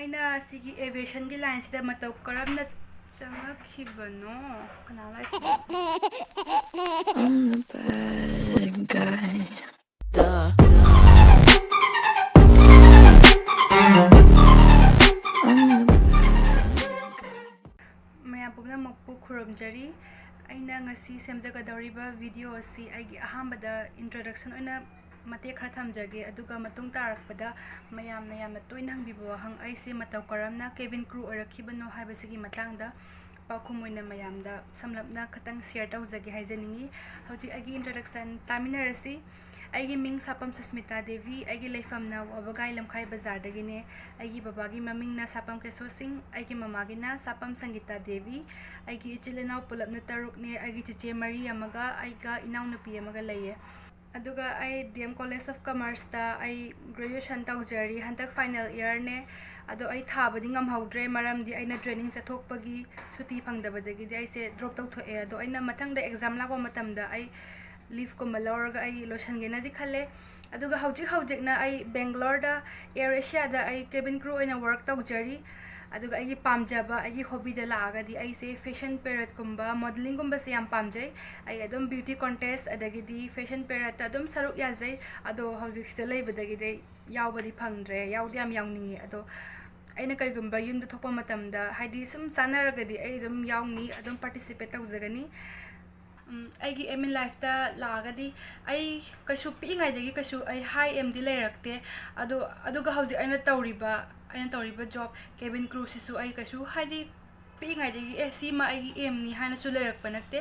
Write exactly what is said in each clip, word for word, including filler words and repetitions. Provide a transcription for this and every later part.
ꯑꯩꯅ ꯁꯤꯒꯤ aviationꯒꯤ lineꯁꯤꯗ ꯃꯇꯧ ꯀꯔꯝꯅ ꯆꯪꯉꯛꯈꯤꯕꯅꯣ? ꯀꯅꯥ ꯂꯥꯏꯁꯤꯕꯣ? I'm the bad guy. Duh. I'm the bad guy. ꯃꯌꯥꯝ ꯄꯨꯝꯅꯃꯛꯄꯨ ꯈꯨꯔꯨꯝꯖꯔꯤ꯫ ꯑꯩꯅ ꯉꯁꯤ ꯁꯦꯝꯖꯒꯗꯧꯔꯤꯕ video ꯑꯁꯤ ꯑꯩꯒꯤ ꯑꯍꯥꯟꯕꯗ introduction ꯑꯣꯏꯅ ꯃꯇꯦꯛ ꯈꯔ ꯊꯝꯖꯒꯦ, ꯑꯗꯨꯒ ꯃꯇꯨꯡ ꯇꯥꯔꯛꯄꯗ ꯃꯌꯥꯝꯅ ꯌꯥꯝꯅ ꯇꯣꯏꯅ ꯍꯪꯕꯤꯕ ꯋꯥꯍꯪ, ꯑꯩꯁꯦ ꯃꯇꯧ ꯀꯔꯝꯅ cabin crew ꯑꯣꯏꯔꯛꯈꯤꯕꯅꯣ ꯍꯥꯏꯕꯁꯤꯒꯤ ꯃꯇꯥꯡꯗ ꯄꯥꯎꯈꯨꯝ ꯑꯣꯏꯅ ꯃꯌꯥꯝꯗ ꯁꯝꯂꯞꯅ ꯈꯇꯪ share ꯇꯧꯖꯒꯦ ꯍꯥꯏꯖꯅꯤꯡꯉꯤ꯫ ꯍꯧꯖꯤꯛ ꯑꯩꯒꯤ introduction ꯇꯥꯃꯤꯟꯅꯔꯁꯤ꯫ ꯑꯩꯒꯤ ꯃꯤꯡ ꯁꯥꯄꯝ ꯁꯨꯁꯃꯤꯇꯥ ꯗꯦꯕꯤ, ꯑꯩꯒꯤ ꯂꯩꯐꯝꯅ ꯋꯥꯕꯒꯥꯏ ꯂꯝꯈꯥꯏ ꯕꯖꯥꯔꯗꯒꯤꯅꯦ꯫ ꯑꯩꯒꯤ ꯕꯕꯥꯒꯤ ꯃꯃꯤꯡꯅ ꯁꯥꯄꯝ ꯀꯦꯁꯣ ꯁꯤꯡ, ꯑꯩꯒꯤ ꯃꯃꯥꯒꯤꯅ ꯁꯥꯄꯝ ꯁꯪꯒꯤꯇꯥ ꯗꯦꯕꯤ꯫ ꯑꯩꯒꯤ ꯏꯆꯤꯜ ꯏꯅꯥꯎ ꯄꯨꯂꯞꯅ ꯇꯔꯨꯛꯅꯦ, ꯑꯩꯒꯤ ꯆꯤꯆꯦ ꯃꯔꯤ ꯑꯃꯒ ꯑꯩꯒ ꯏꯅꯥꯎꯅꯨꯄꯤ ꯑꯃꯒ ꯂꯩꯌꯦ꯫ ꯑꯗꯨꯒ ꯑꯩ D M College of Commerceꯇ ꯑꯩ graduation ꯇꯧꯖꯔꯤ, ꯍꯟꯗꯛ final yearꯅꯦ꯫ ꯑꯗꯣ ꯑꯩ ꯊꯥꯕꯗꯤ ꯉꯝꯍꯧꯗ꯭ꯔꯦ, ꯃꯔꯝꯗꯤ ꯑꯩꯅ training ꯆꯠꯊꯣꯛꯄꯒꯤ ꯁꯨꯇꯤ ꯐꯪꯗꯕꯗꯒꯤꯗꯤ ꯑꯩꯁꯦ drop ꯇꯧꯊꯣꯛꯑꯦ꯫ ꯑꯗꯣ ꯑꯩꯅ ꯃꯊꯪꯗ exam ꯂꯥꯛꯄ ꯃꯇꯝꯗ ꯑꯩ leaveꯀꯨꯝꯕ ꯂꯧꯔꯒ ꯑꯩ ꯂꯣꯏꯁꯤꯟꯒꯦꯅꯗꯤ ꯈꯜꯂꯦ꯫ ꯑꯗꯨꯒ ꯍꯧꯖꯤꯛ ꯍꯧꯖꯤꯛꯅ ꯑꯩ Bangaloreꯗ Air Asiaꯗ ꯑꯩ cabin crew ꯑꯣꯏꯅ work ꯇꯧꯖꯔꯤ꯫ ꯑꯗꯨꯒ ꯑꯩꯒꯤ ꯄꯥꯝꯖꯕ, ꯑꯩꯒꯤ hobbyꯗ ꯂꯥꯛꯑꯒꯗꯤ ꯑꯩꯁꯦ fashion paradeꯀꯨꯝꯕ, modelingꯒꯨꯝꯕꯁꯦ ꯌꯥꯝ ꯄꯥꯝꯖꯩ꯫ ꯑꯩ ꯑꯗꯨꯝ beauty contest ꯑꯗꯒꯤꯗꯤ fashion paradeꯇ ꯑꯗꯨꯝ ꯁꯔꯨꯛ ꯌꯥꯖꯩ꯫ ꯑꯗꯣ ꯍꯧꯖꯤꯛꯁꯤꯗ ꯂꯩꯕꯗꯒꯤꯗꯤ ꯑꯩ ꯌꯥꯎꯕꯗꯤ ꯐꯪꯗ꯭ꯔꯦ, ꯌꯥꯎꯗꯤ ꯌꯥꯝ ꯌꯥꯎꯅꯤꯡꯉꯤ꯫ ꯑꯗꯣ ꯑꯩꯅ ꯀꯔꯤꯒꯨꯝꯕ ꯌꯨꯝꯗ ꯊꯣꯛꯄ ꯃꯇꯝꯗ, ꯍꯥꯏꯗꯤ ꯁꯨꯝ ꯆꯥꯟꯅꯔꯒꯗꯤ ꯑꯩ ꯑꯗꯨꯝ ꯌꯥꯎꯅꯤ, ꯑꯗꯨꯝ participate ꯇꯧꯖꯒꯅꯤ꯫ ꯎꯝ, ꯑꯩꯒꯤ aim in lifeꯇ ꯂꯥꯛꯑꯒꯗꯤ ꯑꯩ ꯀꯩꯁꯨ ꯄꯤꯛꯏꯉꯩꯗꯒꯤ ꯀꯩꯁꯨ ꯑꯩ high aimꯗꯤ ꯂꯩꯔꯛꯇꯦ꯫ ꯑꯗꯣ, ꯑꯗꯨꯒ ꯍꯧꯖꯤꯛ ꯑꯩꯅ ꯇꯧꯔꯤꯕ, ꯑꯩꯅ ꯇꯧꯔꯤꯕ job cabin crewꯁꯤꯁꯨ ꯑꯩ ꯀꯩꯁꯨ, ꯍꯥꯏꯗꯤ, ꯄꯤꯛꯏꯉꯩꯗꯒꯤ "ꯑꯦ, ꯁꯤꯃ ꯑꯩꯒꯤ aimꯅꯤ" ꯍꯥꯏꯅꯁꯨ ꯂꯩꯔꯛꯄ ꯅꯠꯇꯦ꯫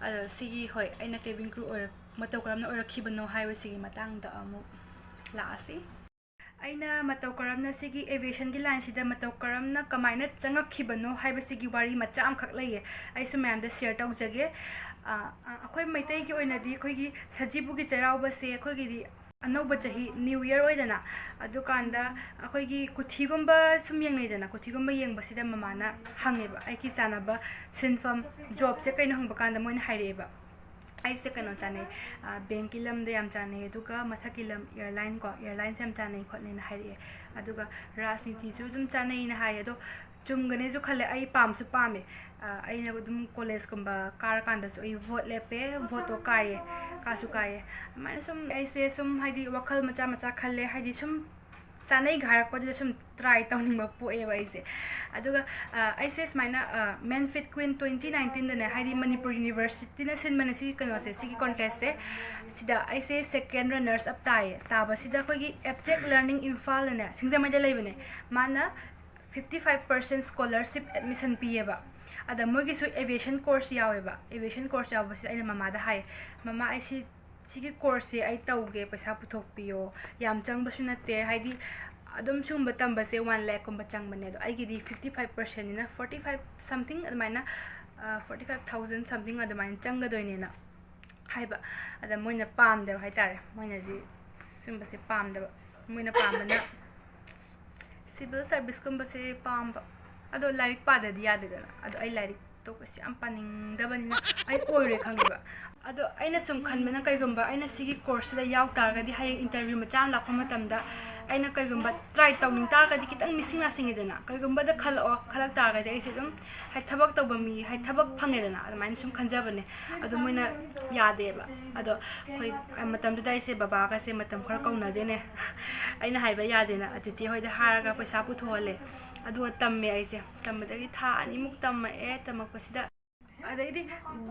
ꯑꯗꯣ ꯁꯤꯒꯤ, ꯍꯣꯏ, ꯑꯩꯅ cabin crew ꯑꯣꯏꯔꯛ-, ꯃꯇꯧ ꯀꯔꯝꯅ ꯑꯣꯏꯔꯛꯈꯤꯕꯅꯣ ꯍꯥꯏꯕꯁꯤꯒꯤ ꯃꯇꯥꯡꯗ ꯑꯃꯨꯛ ꯂꯥꯛꯑꯁꯤ꯫ ꯑꯩꯅ ꯃꯇꯧ ꯀꯔꯝꯅ ꯁꯤꯒꯤ aviationꯒꯤ lineꯁꯤꯗ ꯃꯇꯧ ꯀꯔꯝꯅ, ꯀꯃꯥꯏꯅ ꯆꯪꯉꯛꯈꯤꯕꯅꯣ ꯍꯥꯏꯕꯁꯤꯒꯤ ꯋꯥꯔꯤ ꯃꯆꯥ ꯑꯃꯈꯛ ꯂꯩꯌꯦ, ꯑꯩꯁꯨ ꯃꯌꯥꯝꯗ share ꯇꯧꯖꯒꯦ꯫ ꯑ, ꯑ, ꯑꯩꯈꯣꯏ ꯃꯩꯇꯩꯒꯤ ꯑꯣꯏꯅꯗꯤ ꯑꯩꯈꯣꯏꯒꯤ ꯁꯖꯤꯕꯨꯒꯤ ꯆꯩꯔꯥꯎꯕꯁꯦ ꯑꯩꯈꯣꯏꯒꯤꯗꯤ ꯑꯅꯧꯕ ꯆꯍꯤ, new year ꯑꯣꯏꯗꯅ, ꯑꯗꯨꯀꯥꯟꯗ ꯑꯩꯈꯣꯏꯒꯤ ꯀꯨꯊꯤꯒꯨꯝꯕ ꯁꯨꯝ ꯌꯦꯡꯅꯩꯗꯅ, ꯀꯨꯊꯤꯒꯨꯝꯕ ꯌꯦꯡꯕꯁꯤꯗ ꯃꯃꯥꯅ ꯍꯪꯉꯦꯕ, "ꯑꯩꯒꯤ ꯆꯥꯅꯕ ꯁꯤꯟꯐꯝ, jobꯁꯦ ꯀꯩꯅꯣ?" ꯍꯪꯕ ꯀꯥꯟꯗ ꯃꯣꯏꯅ ꯍꯥꯏꯔꯛꯑꯦꯕ, ꯑꯩꯁꯦ ꯀꯩꯅꯣ ꯆꯥꯅꯩ, ꯕꯦꯡꯀꯤ ꯂꯝꯗ ꯌꯥꯝ ꯆꯥꯅꯩ, ꯑꯗꯨꯒ ꯃꯊꯛꯀꯤ ꯂꯝ, ꯑꯦꯌꯔꯂꯥꯏꯟ ꯀꯣ, ꯑꯦꯌꯔꯂꯥꯏꯟꯁꯦ ꯌꯥꯝ ꯆꯥꯅꯩ ꯈꯣꯠꯅꯩꯅ ꯍꯥꯏꯔꯛꯑꯦ꯫ ꯑꯗꯨꯒ ꯔꯥꯖꯅꯤꯇꯤꯁꯨ ꯑꯗꯨꯝ ꯆꯥꯅꯩꯅ ꯍꯥꯏ꯫ ꯑꯗꯣ ꯆꯨꯝꯒꯅꯤꯁꯨ ꯈꯜꯂꯦ, ꯑꯩ ꯄꯥꯝꯁꯨ ꯄꯥꯝꯃꯦ꯫ ꯑꯩꯅ ꯑꯗꯨꯝ ꯀꯣꯂꯦꯖꯀꯨꯝꯕ ꯀꯥꯔꯀꯥꯟꯗꯁꯨ ꯑꯩ ꯚꯣꯠ ꯂꯦꯞꯄꯦ, ꯚꯣꯠꯇꯣ ꯀꯥꯏꯌꯦ, ꯀꯥꯁꯨ ꯀꯥꯏꯌꯦ꯫ ꯑꯗꯨꯃꯥꯏꯅ ꯁꯨꯝ ꯑꯩꯁꯦ ꯁꯨꯝ, ꯍꯥꯏꯗꯤ, ꯋꯥꯈꯜ ꯃꯆꯥ ꯃꯆꯥ ꯈꯜꯂꯦ, ꯍꯥꯏꯗꯤ, ꯁꯨꯝ ꯆꯥꯅꯩꯒ ꯍꯥꯏꯔꯛꯄꯗꯨꯗ ꯁꯨꯝ ꯇ꯭ꯔꯥꯏ ꯇꯧꯅꯤꯡꯕ ꯄꯣꯛꯑꯦꯕ ꯑꯩꯁꯦ꯫ ꯑꯗꯨꯒ ꯑꯩꯁꯦ ꯁꯨꯃꯥꯏꯅ, ꯃꯦꯟꯐꯤꯠ ꯀ꯭ꯋꯤꯟ ꯇ꯭ꯋꯦꯟꯇꯤ ꯅꯥꯏꯟꯇꯤꯟꯗꯅꯦ, ꯍꯥꯏꯗꯤ, ꯃꯅꯤꯄꯨꯔ ꯌꯨꯅꯤꯚꯔꯁꯤꯇꯤꯅ ꯁꯤꯟꯕꯅꯦ ꯁꯤꯒꯤ ꯀꯩꯅꯣꯁꯦ, ꯁꯤꯒꯤ ꯀꯣꯟꯇꯦꯁꯁꯦ꯫ ꯁꯤꯗ ꯑꯩꯁꯦ ꯁꯦꯀꯦꯟ ꯔꯟꯅꯔꯁ ꯑꯞ ꯇꯥꯏꯌꯦ꯫ ꯇꯥꯕꯁꯤꯗ ꯑꯩꯈꯣꯏꯒꯤ ꯑꯦꯞꯇꯦꯛ ꯂꯔꯅꯤꯡ ꯏꯝꯐꯥꯜꯗꯅꯦ, ꯁꯤꯡꯖꯃꯩꯗ ꯂꯩꯕꯅꯦ, ꯃꯥꯅ fifty five percent scholarship admission ꯄꯤꯌꯦꯕ꯫ ꯑꯗ ꯃꯣꯏꯒꯤꯁꯨ aviation course ꯌꯥꯎꯋꯦꯕ꯫ Aviation course ꯌꯥꯎꯕꯁꯤꯗ ꯑꯩꯅ ꯃꯃꯥꯗ ꯍꯥꯏ, "ꯃꯃꯥ, ꯑꯩ ꯁꯤ, ꯁꯤꯒꯤ courseꯁꯦ ꯑꯩ ꯇꯧꯒꯦ, ꯄꯩꯁꯥ ꯄꯨꯊꯣꯛꯄꯤꯌꯣ, ꯌꯥꯝ ꯆꯪꯕꯁꯨ ꯅꯠꯇꯦ, ꯍꯥꯏꯗꯤ, ꯑꯗꯨꯝ ꯁꯤꯒꯨꯝꯕ ꯇꯝꯕꯁꯦ one lakhꯀꯨꯝꯕ ꯆꯪꯕꯅꯦ, ꯑꯗꯣ ꯑꯩꯒꯤꯗꯤ fifty five percentꯅꯤꯅ forty five something ꯑꯗꯨꯃꯥꯏꯅ, forty five thousand something ꯑꯗꯨꯃꯥꯏꯅ ꯆꯪꯒꯗꯣꯏꯅꯦꯅ" ꯍꯥꯏꯕ꯫ ꯑꯗ ꯃꯣꯏꯅ ꯄꯥꯝꯗꯕ ꯍꯥꯏꯇꯥꯔꯦ, ꯃꯣꯏꯅꯗꯤ ꯁꯤꯒꯨꯝꯕꯁꯦ ꯄꯥꯝꯗꯕ꯫ ꯃꯣꯏꯅ ꯄꯥꯝꯕꯅ civil serviceꯀꯨꯝꯕꯁꯦ ꯄꯥꯝꯕ꯫ ꯑꯗꯣ ꯂꯥꯏꯔꯤꯛ ꯄꯥꯗꯗꯤ ꯌꯥꯗꯦꯗꯅ꯫ ꯑꯗꯣ ꯑꯩ ꯂꯥꯏꯔꯤꯛꯇꯣ ꯀꯩꯁꯨ ꯌꯥꯝ ꯄꯥꯅꯤꯡꯗꯕꯅꯤꯅ ꯑꯩ ꯑꯣꯏꯔꯣꯏ ꯈꯪꯉꯦꯕ꯫ ꯑꯗꯣ ꯑꯩꯅ ꯁꯨꯝ ꯈꯟꯕꯅ, ꯀꯩꯒꯨꯝꯕ ꯑꯩꯅ ꯁꯤꯒꯤ courseꯁꯤꯗ ꯌꯥꯎ ꯇꯥꯔꯒꯗꯤ, ꯍꯌꯦꯡ interview ꯃꯆꯥ ꯑꯃ ꯂꯥꯛꯄ ꯃꯇꯝꯗ ꯑꯩꯅ ꯀꯩꯒꯨꯝꯕ try ꯇꯧꯅꯤꯡ ꯇꯥꯔꯒꯗꯤ, ꯈꯤꯇꯪ ꯃꯤꯁꯤꯡ ꯅꯥꯁꯤꯡꯉꯤꯗꯅ꯫ ꯀꯩꯒꯨꯝꯕꯗ ꯈꯜꯂꯛꯑꯣ, ꯈꯜꯂꯛ ꯇꯥꯔꯒꯗꯤ ꯑꯩꯁꯦ ꯑꯗꯨꯝ, ꯍꯥꯏ, ꯊꯕꯛ ꯇꯧꯕ ꯃꯤ, ꯍꯥꯏ, ꯊꯕꯛ ꯐꯪꯉꯦꯗꯅ, ꯑꯗꯨꯃꯥꯏꯅ ꯁꯨꯝ ꯈꯟꯖꯕꯅꯦ꯫ ꯑꯗꯣ ꯃꯣꯏꯅ ꯌꯥꯗꯦꯕ꯫ ꯑꯗꯣ ꯑꯩꯈꯣꯏ ꯃꯇꯝꯗꯨꯗ ꯑꯩꯁꯦ ꯕꯕꯥꯒꯁꯦ ꯃꯇꯝ ꯈꯔ ꯀꯧꯅꯗꯦꯅꯦ꯫ ꯑꯩꯅ ꯍꯥꯏꯕ ꯌꯥꯗꯦꯅ ꯆꯤꯆꯦ ꯍꯣꯏꯗ ꯍꯥꯏꯔꯒ ꯄꯩꯁꯥ ꯄꯨꯊꯣꯛꯍꯜꯂꯦ꯫ ꯑꯗꯨꯒ ꯇꯝꯃꯦ ꯑꯩꯁꯦ꯫ ꯇꯝꯕꯗꯒꯤ ꯊꯥ ꯑꯅꯤꯃꯨꯛ ꯇꯝꯃꯛꯑꯦ꯫ ꯇꯝꯃꯛꯄꯁꯤꯗ, ꯑꯗꯩꯗꯤ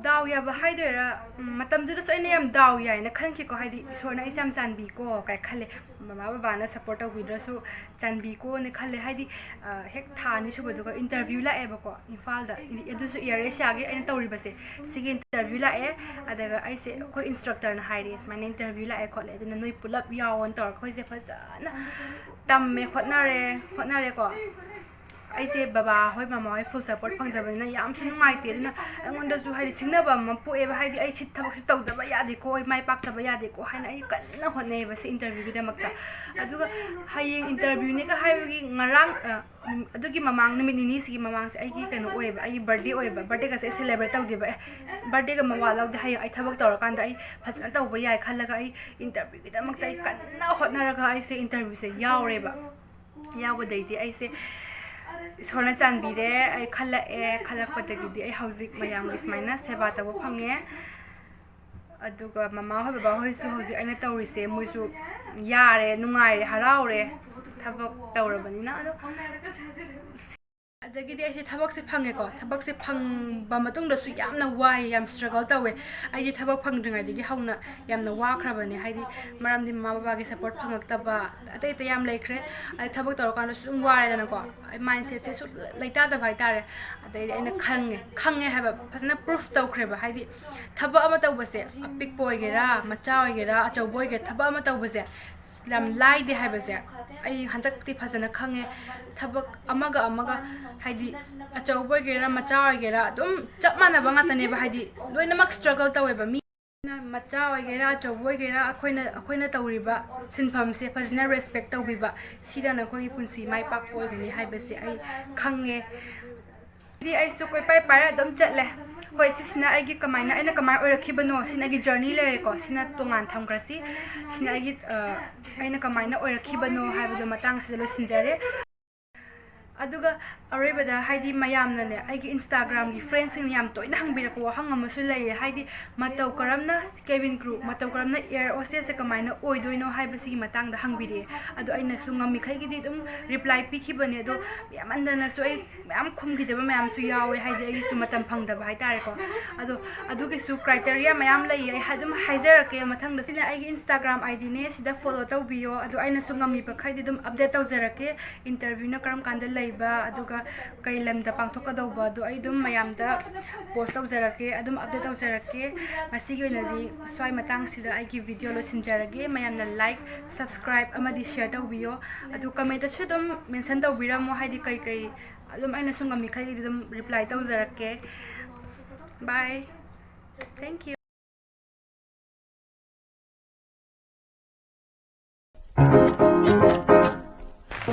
ꯗꯥꯎ ꯌꯥꯕ ꯍꯥꯏꯗꯣꯏꯔꯥ, ꯎꯝ, ꯃꯇꯝꯗꯨꯗꯁꯨ ꯑꯩꯅ ꯌꯥꯝ ꯗꯥꯎ ꯌꯥꯏꯅ ꯈꯟꯈꯤꯀꯣ, ꯍꯥꯏꯗꯤ ꯏꯁꯣꯔꯅ ꯑꯩꯁꯦ ꯌꯥꯝ ꯆꯥꯟꯕꯤꯀꯣ ꯀꯥꯏ ꯈꯜꯂꯦ꯫ ꯃꯃꯥ ꯕꯕꯥꯅ support ꯇꯧꯕꯤꯗ꯭ꯔꯁꯨ ꯆꯥꯟꯕꯤꯀꯣꯅ ꯈꯜꯂꯦ꯫ ꯍꯥꯏꯗꯤ, ꯑ, ꯍꯦꯛ ꯊꯥ ꯑꯅꯤ ꯁꯨꯕꯗꯨꯒ interview ꯂꯥꯛꯑꯦꯕꯀꯣ ꯏꯝꯐꯥꯜꯗ, ꯑꯗꯨꯁꯨ Air Asiaꯒꯤ ꯑꯩꯅ ꯇꯧꯔꯤꯕꯁꯦ, ꯁꯤꯒꯤ interview ꯂꯥꯛꯑꯦ꯫ ꯑꯗꯨꯒ ꯑꯩꯁꯦ, ꯑꯩꯈꯣꯏ instructorꯅ ꯍꯥꯏꯔꯦ, "ꯁꯨꯃꯥꯏꯅ interview ꯂꯥꯛꯑꯦ ꯈꯣꯠꯂꯦ, ꯑꯗꯨꯅ ꯅꯣꯏ ꯄꯨꯂꯞ ꯌꯥꯎꯑꯣꯅ" ꯇꯧꯔꯒ ꯑꯩꯈꯣꯏꯁꯦ ꯐꯖꯅ ꯇꯝꯃꯦ, ꯍꯣꯠꯅꯔꯦ, ꯍꯣꯠꯅꯔꯦꯀꯣ꯫ ꯑꯩꯁꯦ ꯕꯕꯥ ꯍꯣꯏ, ꯃꯃꯥ ꯍꯣꯏ full support ꯐꯪꯗꯕꯅꯤꯅ ꯌꯥꯝꯁꯨ ꯅꯨꯡꯉꯥꯏꯇꯦ꯫ ꯑꯗꯨꯅ ꯑꯩꯉꯣꯟꯗꯁꯨ, ꯍꯥꯏꯗꯤ, ꯁꯤꯡꯅꯕ ꯑꯃ ꯄꯣꯛꯑꯦꯕ, ꯍꯥꯏꯗꯤ ꯑꯩ ꯁꯤ ꯊꯕꯛꯁꯤ ꯇꯧꯗꯕ ꯌꯥꯗꯦꯀꯣ, ꯑꯩ ꯃꯥꯏ ꯄꯥꯛꯇꯕ ꯌꯥꯗꯦꯀꯣ ꯍꯥꯏꯅ ꯑꯩ ꯀꯟꯅ ꯍꯣꯠꯅꯩꯌꯦꯕ ꯁꯤ interviewꯒꯤꯗꯃꯛꯇ꯫ ꯑꯗꯨꯒ ꯍꯌꯦꯡ interviewꯅꯤꯒ ꯍꯥꯏꯕꯒꯤ ꯉꯔꯥꯡ, ꯑ, ꯅꯨꯝ-, ꯑꯗꯨꯒꯤ ꯃꯃꯥꯡ ꯅꯨꯃꯤꯠ ꯅꯤꯅꯤꯁꯤꯒꯤ ꯃꯃꯥꯡꯁꯦ ꯑꯩꯒꯤ ꯀꯩꯅꯣ ꯑꯣꯏꯌꯦꯕ, ꯑꯩꯒꯤ birthday ꯑꯣꯏꯌꯦꯕ꯫ Birthdayꯒꯁꯦ ꯑꯩ celebrate ꯇꯧꯗꯦꯕ꯫ ꯑꯦ, birthdayꯒ ꯃꯋꯥ ꯂꯧꯗꯦ, ꯍꯌꯦꯡ ꯑꯩ ꯊꯕꯛ ꯇꯧꯔꯀꯥꯟꯗ ꯑꯩ ꯐꯖꯅ ꯇꯧꯕ ꯌꯥꯏ ꯈꯜꯂꯒ ꯑꯩ interviewꯒꯤꯗꯃꯛꯇ ꯑꯩ ꯀꯟꯅ ꯍꯣꯠꯅꯔꯒ ꯑꯩꯁꯦ interviewꯁꯦ ꯌꯥꯎꯔꯦꯕ꯫ ꯌꯥꯎꯕꯗꯩꯗꯤ ꯑꯩꯁꯦ ꯏꯁꯣꯔꯅ ꯆꯥꯟꯕꯤꯔꯦ, ꯑꯩ ꯈꯜꯂꯛꯑꯦ꯫ ꯈꯜꯂꯛꯄꯗꯒꯤꯗꯤ ꯑꯩ ꯍꯧꯖꯤꯛ ꯃꯌꯥꯝꯒꯤ ꯁꯨꯃꯥꯏꯅ ꯁꯦꯕꯥ ꯇꯧꯕ ꯐꯪꯉꯦ꯫ ꯑꯗꯨꯒ ꯃꯃꯥ ꯍꯣꯏ, ꯕꯕꯥ ꯍꯣꯏꯁꯨ ꯍꯧꯖꯤꯛ ꯑꯩꯅ ꯇꯧꯔꯤꯁꯦ ꯃꯣꯏꯁꯨ ꯌꯥꯔꯦ, ꯅꯨꯡꯉꯥꯏꯔꯦ, ꯍꯔꯥꯎꯔꯦ ꯊꯕꯛ ꯇꯧꯔꯕꯅꯤꯅ꯫ ꯑꯗꯣ ꯑꯗꯒꯤꯗꯤ ꯑꯩꯁꯦ ꯊꯕꯛꯁꯦ ꯐꯪꯉꯦꯀꯣ꯫ ꯊꯕꯛꯁꯦ ꯐꯪꯕ ꯃꯇꯨꯡꯗꯁꯨ ꯌꯥꯝꯅ ꯋꯥꯏ, ꯌꯥꯝ struggle ꯇꯧꯋꯦ꯫ ꯑꯩꯗꯤ ꯊꯕꯛ ꯐꯪꯗ꯭ꯔꯤꯉꯩꯗꯒꯤ ꯍꯧꯅ ꯌꯥꯝꯅ ꯋꯥꯈ꯭ꯔꯕꯅꯦ꯫ ꯍꯥꯏꯗꯤ ꯃꯔꯝꯗꯤ ꯃꯃꯥ ꯕꯕꯥꯒꯤ support ꯐꯪꯉꯛꯇꯕ, ꯑꯇꯩ ꯑꯇꯩ ꯌꯥꯝ ꯂꯩꯈ꯭ꯔꯦ꯫ ꯑꯩ ꯊꯕꯛ ꯇꯧꯔꯀꯥꯟꯗꯁꯨ ꯑꯗꯨꯝ ꯋꯥꯔꯦꯗꯅꯀꯣ꯫ ꯑꯩ mindsetꯁꯦ ꯁꯨꯝ ꯂꯩꯇꯥꯗꯕ ꯍꯥꯏꯇꯥꯔꯦ꯫ ꯑꯗꯩꯗꯤ ꯑꯩꯅ ꯈꯪꯉꯦ, ꯈꯪꯉꯦ ꯍꯥꯏꯕ ꯐꯖꯅ proof ꯇꯧꯈ꯭ꯔꯦꯕ꯫ ꯍꯥꯏꯗꯤ ꯊꯕꯛ ꯑꯃ ꯇꯧꯕꯁꯦ, ꯑꯄꯤꯛꯄ ꯑꯣꯏꯒꯦꯔꯥ, ꯃꯆꯥ ꯑꯣꯏꯒꯦꯔꯥ, ꯑꯆꯧꯕ ꯑꯣꯏꯒꯦꯔꯥ, ꯊꯕꯛ ꯑꯃ ꯇꯧꯕꯁꯦ ꯌꯥꯝ ꯂꯥꯏꯗꯦ ꯍꯥꯏꯕꯁꯦ ꯑꯩ ꯍꯟꯗꯛꯇꯤ ꯐꯖꯅ ꯈꯪꯉꯦ꯫ ꯊꯕꯛ ꯑꯃꯒ ꯑꯃꯒ, ꯍꯥꯏꯗꯤ ꯑꯆꯧꯕ ꯑꯣꯏꯒꯦꯔꯥ, ꯃꯆꯥ ꯑꯣꯏꯒꯦꯔꯥ, ꯑꯗꯨꯝ ꯆꯞ ꯃꯥꯟꯅꯕ ꯉꯥꯛꯇꯅꯦꯕ꯫ ꯍꯥꯏꯗꯤ ꯂꯣꯏꯅꯃꯛ struggle ꯇꯧꯋꯦꯕ꯫ ꯃꯤ ꯃꯆꯥ ꯑꯣꯏꯒꯦꯔꯥ, ꯑꯆꯧꯕ ꯑꯣꯏꯒꯦꯔꯥ, ꯑꯩꯈꯣꯏꯅ, ꯑꯩꯈꯣꯏꯅ ꯇꯧꯔꯤꯕ ꯁꯤꯟꯐꯝꯁꯦ ꯐꯖꯅ respect ꯇꯧꯕꯤꯕ, ꯁꯤꯗ ꯅꯈꯣꯏꯒꯤ ꯄꯨꯟꯁꯤ ꯃꯥꯏ ꯄꯥꯛꯄ ꯑꯣꯏꯒꯅꯤ ꯍꯥꯏꯕꯁꯦ ꯑꯩ ꯈꯪꯉꯦ꯫ ꯗꯤ ꯑꯩꯁꯨ ꯀꯣꯏꯄꯥꯏ ꯄꯥꯏꯔ ꯑꯗꯨꯝ ꯆꯠꯂꯦ꯫ ꯍꯣꯏ, ꯁꯤꯁꯤꯅ ꯑꯩꯒꯤ ꯀꯃꯥꯏꯅ, ꯑꯩꯅ ꯀꯃꯥꯏꯅ ꯑꯣꯏꯔꯛꯈꯤꯕꯅꯣ, ꯁꯤꯅ ꯑꯩꯒꯤ journey ꯂꯩꯔꯦꯀꯣ, ꯁꯤꯅ ꯇꯣꯉꯥꯟ ꯊꯝꯈ꯭ꯔꯁꯤ꯫ ꯁꯤꯅ ꯑꯩꯒꯤ, ꯑ, ꯑꯩꯅ ꯀꯃꯥꯏꯅ ꯑꯣꯏꯔꯛꯈꯤꯕꯅꯣ ꯍꯥꯏꯕꯗꯣ ꯃꯇꯥꯡꯁꯤꯗ ꯂꯣꯏꯁꯤꯟꯖꯔꯦ꯫ ꯑꯗꯨꯒ ꯑꯔꯣꯏꯕꯗ, ꯍꯥꯏꯗꯤ, ꯃꯌꯥꯝꯅꯅꯦ, ꯑꯩꯒꯤ Instagramꯒꯤ friendsꯁꯤꯡꯅ ꯌꯥꯝ ꯇꯣꯏꯅ ꯍꯪꯕꯤꯔꯛꯄ ꯋꯥꯍꯪ ꯑꯃꯁꯨ ꯂꯩꯌꯦ, ꯍꯥꯏꯗꯤ, ꯃꯇꯧ ꯀꯔꯝꯅ cabin crew, ꯃꯇꯧ ꯀꯔꯝꯅ air hostessꯁꯦ ꯀꯃꯥꯏꯅ ꯑꯣꯏꯗꯣꯏꯅꯣ ꯍꯥꯏꯕꯁꯤꯒꯤ ꯃꯇꯥꯡꯗ ꯍꯪꯕꯤꯔꯛꯑꯦ꯫ ꯑꯗꯣ ꯑꯩꯅꯁꯨ ꯉꯝꯃꯤꯈꯩꯒꯤꯗꯤ ꯑꯗꯨꯝ reply ꯄꯤꯈꯤꯕꯅꯦ꯫ ꯑꯗꯣ ꯌꯥꯝꯃꯟꯗꯅꯁꯨ ꯑꯩ ꯃꯌꯥꯝ ꯈꯨꯝꯈꯤꯗꯕ ꯃꯌꯥꯝꯁꯨ ꯌꯥꯎꯋꯦ, ꯍꯥꯏꯗꯤ ꯑꯩꯒꯤꯁꯨ ꯃꯇꯝ ꯐꯪꯗꯕ ꯍꯥꯏꯇꯥꯔꯦꯀꯣ꯫ ꯑꯗꯣ ꯑꯗꯨꯒꯤꯁꯨ criteria ꯃꯌꯥꯝ ꯂꯩꯌꯦ, ꯑꯩ ꯑꯗꯨꯝ ꯍꯥꯏꯖꯔꯛꯀꯦ ꯃꯊꯪꯗ꯫ ꯁꯤꯅ ꯑꯩꯒꯤ Instagram IDꯅꯦ, ꯁꯤꯗ follow ꯇꯧꯕꯤꯌꯣ꯫ ꯑꯗꯣ ꯑꯩꯅꯁꯨ ꯉꯝꯃꯤꯕꯈꯩꯗꯤ ꯑꯗꯨꯝ update ꯇꯧꯖꯔꯛꯀꯦ, interviewꯅ ꯀꯔꯝ ꯀꯥꯟꯗ ꯂꯩ꯫ ꯂꯩꯕ, ꯑꯗꯨꯒ ꯀꯩ ꯂꯝꯗ ꯄꯥꯡꯊꯣꯛꯀꯗꯧꯕ ꯑꯗꯣ ꯑꯩ ꯑꯗꯨꯝ ꯃꯌꯥꯝꯗ ꯄꯣꯁ ꯇꯧꯖꯔꯛꯀꯦ, ꯑꯗꯨꯝ ꯑꯞꯗꯦꯠ ꯇꯧꯖꯔꯛꯀꯦ꯫ ꯉꯁꯤꯒꯤ ꯑꯣꯏꯅꯗꯤ ꯁ꯭ꯋꯥꯏ ꯃꯇꯥꯡꯁꯤꯗ ꯑꯩꯒꯤ ꯚꯤꯗꯤꯑꯣ ꯂꯣꯏꯁꯤꯟꯖꯔꯒꯦ꯫ ꯃꯌꯥꯝꯅ ꯂꯥꯏꯛ, ꯁꯕꯁꯀ꯭ꯔꯥꯏꯕ ꯑꯃꯗꯤ ꯁꯤꯌꯔ ꯇꯧꯕꯤꯌꯣ꯫ ꯑꯗꯨ ꯀꯃꯦꯟꯇꯁꯨ ꯑꯗꯨꯝ ꯃꯦꯟꯁꯟ ꯇꯧꯕꯤꯔꯝꯃꯣ, ꯍꯥꯏꯗꯤ ꯀꯩꯀꯩ ꯑꯗꯨꯝ ꯑꯩꯅꯁꯨ ꯉꯝꯃꯤꯈꯩꯗꯤ ꯑꯗꯨꯝ ꯔꯤꯄ꯭ꯂꯥꯏ ꯇꯧꯖꯔꯛꯀꯦ꯫ Bye. Thank you.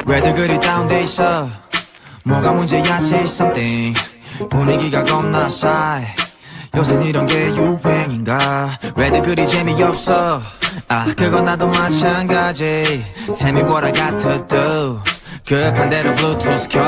왜 들 그리 다운돼 있어? 뭐가 문제야? Say something. 분위기가 겁나 싸해. 요새 이런 게 유행인가? 왜 들 그리 재미없어? 아, 그건 나도 마찬가지. Tell me what I got to do. 급한 대로 Bluetooth 켜.